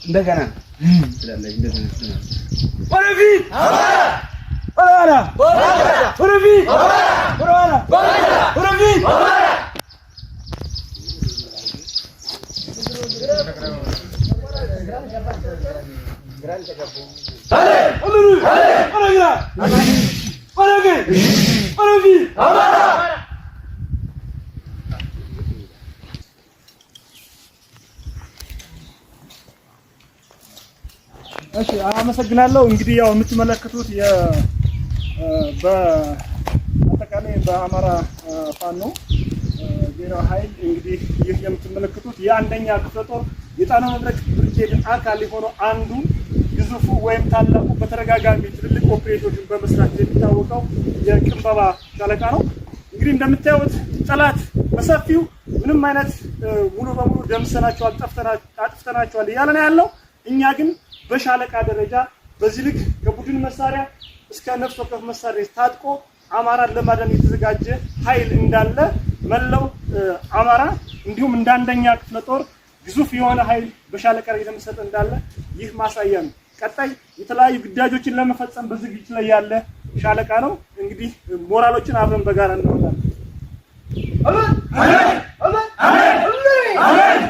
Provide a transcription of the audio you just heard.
እንደገና ትላለች። እንደገና ወደፊት ወደኋላ፣ ወደፊት ወደኋላ፣ ወደፊት። ወደ ግራ፣ ወደ ቀኝ፣ ወደፊት። እሺ፣ አመሰግናለሁ። እንግዲህ ያው የምትመለከቱት በአጠቃላይ በአማራ ፋኖ ብሔራዊ ኃይል እንግዲህ ይህ የምትመለከቱት የአንደኛ ክፍለ ጦር የጣና መብረቅ ብርጌድ አካል የሆነው አንዱ ግዙፉ ወይም ታላቁ በተደጋጋሚ ትልልቅ ኦፕሬሽኖችን በመስራት የሚታወቀው የቅንበባ ሻለቃ ነው። እንግዲህ እንደምታዩት ጠላት በሰፊው ምንም አይነት ሙሉ በሙሉ ደምሰናቸዋል፣ አጥፍተናቸዋል እያለ ነው ያለው። እኛ ግን በሻለቃ ደረጃ በዚህ ልክ ከቡድን መሳሪያ እስከ ነፍስ ወከፍ መሳሪያ ታጥቆ አማራን ለማዳን የተዘጋጀ ኃይል እንዳለ መላው አማራ እንዲሁም እንደ አንደኛ ክፍለ ጦር ግዙፍ የሆነ ኃይል በሻለቃ ላይ የተመሰረተ እንዳለ ይህ ማሳያ ነው። ቀጣይ የተለያዩ ግዳጆችን ለመፈጸም በዝግጅት ላይ ያለ ሻለቃ ነው። እንግዲህ ሞራሎችን አብረን በጋራ እናወጣለን። አሜን። አሜን። አሜን።